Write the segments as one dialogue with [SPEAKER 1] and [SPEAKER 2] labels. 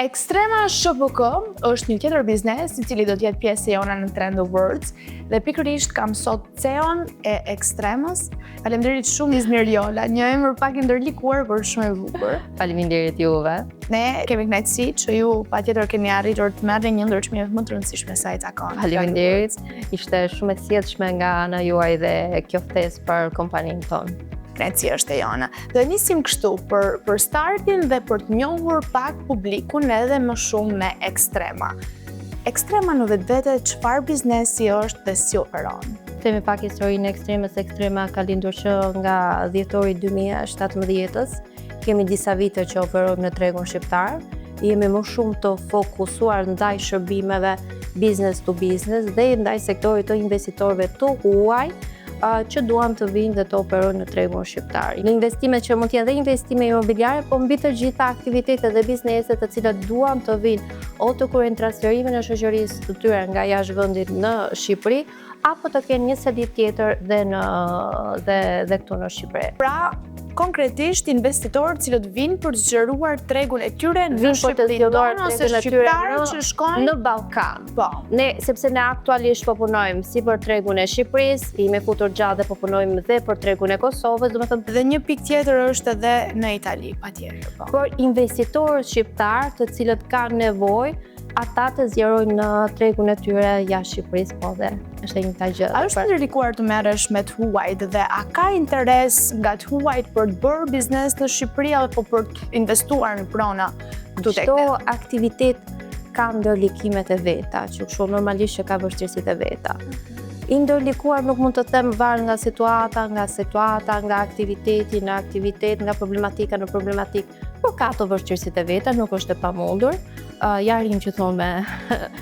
[SPEAKER 1] Ekstrema SHPK është një tjetër biznes i cili do të jetë pjesë e jona në Trend Awards dhe pikërisht kam sot CEO-n e Ekstremës. Faleminderit shumë Izmir Jola, një emër pak i ndërlikuar, por shumë i bukur.
[SPEAKER 2] Faleminderit juve.
[SPEAKER 1] Ne kemi kënaqësi që ju patjetër keni arritur të merrni një ndër çmimet më të rëndësishme sa i takon.
[SPEAKER 2] Faleminderit. Ishte shumë e sjellshme nga ana juaj dhe kjo ftesë për kompaninë tonë.
[SPEAKER 1] Kënaqësia është e jona. Do e nisim kështu për për startin dhe për të njohur pak publikun edhe më shumë me Ekstrema. Ekstrema në vetvete çfarë biznesi është dhe si operon?
[SPEAKER 2] Themi pak historinë e Ekstremës. Ekstrema ka lindur që nga dhjetori 2017-ës. Kemi disa vite që operojmë në tregun shqiptar. Jemi më shumë të fokusuar ndaj shërbimeve business to business dhe ndaj sektorit të investitorëve të huaj që duan të vijnë dhe të operojnë në tregun shqiptar. Në investime që mund të jenë dhe investime imobiliare, po mbi të gjitha aktivitete dhe biznese të cilat duan të vijnë o të kryejnë transferimin e shoqërisë të tyre nga jashtë vendit në Shqipëri, apo të kenë një seli tjetër dhe në dhe dhe këtu në
[SPEAKER 1] Shqipëri. Pra, konkretisht investitorë të cilët vijnë për të zgjeruar tregun e tyre në Shqipëri tonë ose shqiptarë që shkojnë
[SPEAKER 2] në Ballkan. Po. Ne, sepse ne aktualisht po punojmë si për tregun e Shqipërisë, jemi futur gjatë dhe po punojmë dhe për tregun e Kosovës,
[SPEAKER 1] domethënë Dhe një pikë tjetër është edhe në Itali, patjetër,
[SPEAKER 2] po. Për investitorët shqiptarë të cilët kanë nevojë ata të zgjerojnë në tregun e tyre jashtë Shqipërisë, po dhe është e njëjta gjë.
[SPEAKER 1] A është ndërlikuar të merresh me të huajt dhe a ka interes nga të huajt për të bërë biznes në Shqipëri apo për të investuar në prona
[SPEAKER 2] këtu tek ne? Çdo aktivitet ka ndërlikimet e veta, që kështu normalisht që ka vështirësitë e veta. I ndërlikuar nuk mund të them varet nga situata, nga situata, nga aktiviteti në aktivitet, nga problematika në problematikë, por ka ato vështirësitë e veta, nuk është e pamundur. Uh, ia arrijmë që thonë me,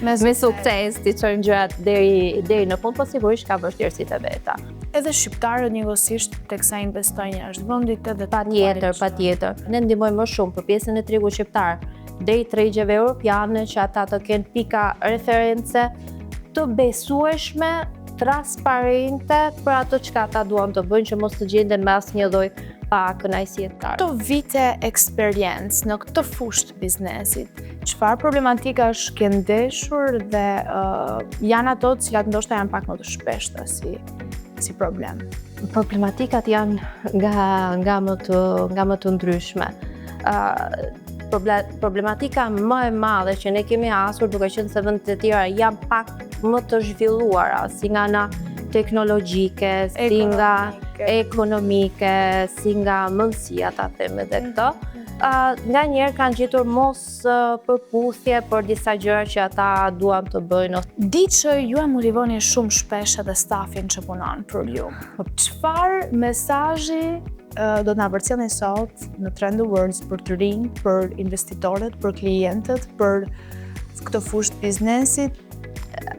[SPEAKER 2] me, me sukses, t'i çojmë gjërat deri, deri në fund, po sigurisht ka vështirësitë e
[SPEAKER 1] veta. Edhe shqiptarët njëkohësisht teksa investojnë jashtë vendit
[SPEAKER 2] edhe Patjetër, patjetër. Ne ndihmojmë më shumë për pjesën e tregut shqiptar, drejt tregjeve europiane që ata të kenë pika reference të besueshme, transparente për ato çka ata duan të bëjnë që mos të gjenden me asnjë lloj pakënaqësie
[SPEAKER 1] të Këto vite eksperiencë në këtë fushë të biznesit, çfarë problematikash ke ndeshur dhe uh, janë ato të cilat ndoshta janë pak më të shpeshta si si problem?
[SPEAKER 2] Problematikat janë nga nga më të nga më të ndryshme. Uh, problematika më e madhe që ne kemi hasur duke qenë se vendet e tjera janë pak më të zhvilluara, si nga ana teknologjike, si nga ekonomike, si nga mendësia ta them edhe këto. Uh, nganjëherë kanë gjetur mospërputhje për disa gjëra që ata duan të bëjnë.
[SPEAKER 1] Di që ju e motivoni shumë shpesh edhe stafin që punon për ju. Çfarë mesazhi do të na përcjellni sot në Trend Awards për të rinj, për investitorët, për klientët, për këtë fushë të biznesit?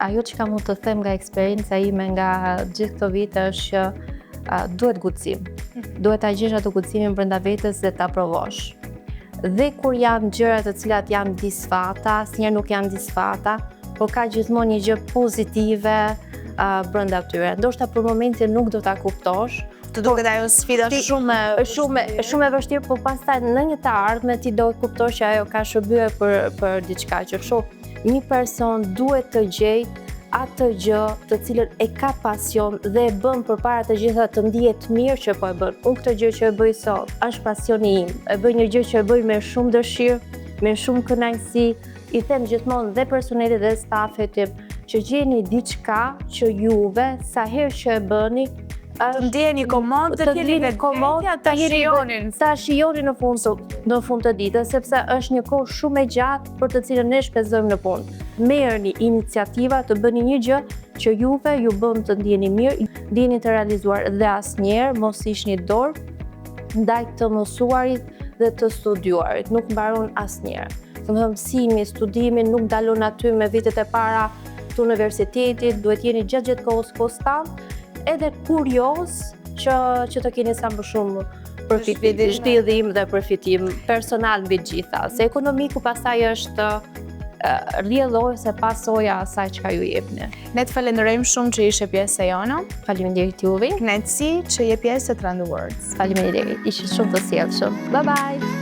[SPEAKER 2] Ajo çka mund të them nga eksperienca ime nga gjithë këto vite është që duhet guxim. Mhm. Duhet ta gjesh atë guximin brenda vetes dhe ta provosh. Dhe kur janë gjëra të cilat janë disfata, asnjëherë nuk janë disfata, por ka gjithmonë një gjë pozitive uh, brenda tyre. Ndoshta për momentin nuk do ta kuptosh,
[SPEAKER 1] Të duket ajo sfida
[SPEAKER 2] shumë e shumë shumë e vështirë, por pastaj në një të ardhme ti do të kuptosh që ajo ka shërbyer për për diçka që kështu një person duhet të gjejë atë gjë të cilën e ka pasion dhe e bën përpara të gjitha të ndihet mirë që po e bën. Unë këtë gjë që e bëj sot është pasioni im. E bëj një gjë që e bëj me shumë dëshirë, me shumë kënaqësi. I them gjithmonë dhe personelit dhe stafit tim që gjeni diçka që juve sa herë që e bëni
[SPEAKER 1] të ndiheni komod
[SPEAKER 2] dhe të jeni komod,
[SPEAKER 1] ta shijoni.
[SPEAKER 2] Ta shijoni në fund në fund të ditës, sepse është një kohë shumë e gjatë për të cilën ne shpenzojmë në punë. Merrni iniciativa të bëni një gjë që juve ju bën të ndiheni mirë, ndiheni të realizuar dhe asnjëherë mos hiqni dorë ndaj të mësuarit dhe të studiuarit. Nuk mbaron asnjëherë. Domethënë mësimi, studimi nuk ndalon aty me vitet e para të universitetit, duhet jeni gjatë gjithë kohës konstant, edhe kurioz që, që të keni sa më shumë përfitim, zhvillim dhe përfitim personal mbi të gjitha. Se ekonomiku pastaj është rrjedhojë ose pasojë e asaj çka ju
[SPEAKER 1] jepni. Ne të falenderojmë shumë që ishe pjesë e jona.
[SPEAKER 2] Faleminderit juve.
[SPEAKER 1] Kënaqësi që je pjesë e Trend Awards.
[SPEAKER 2] Faleminderit. Ishit shumë të sjellshëm. Bye bye.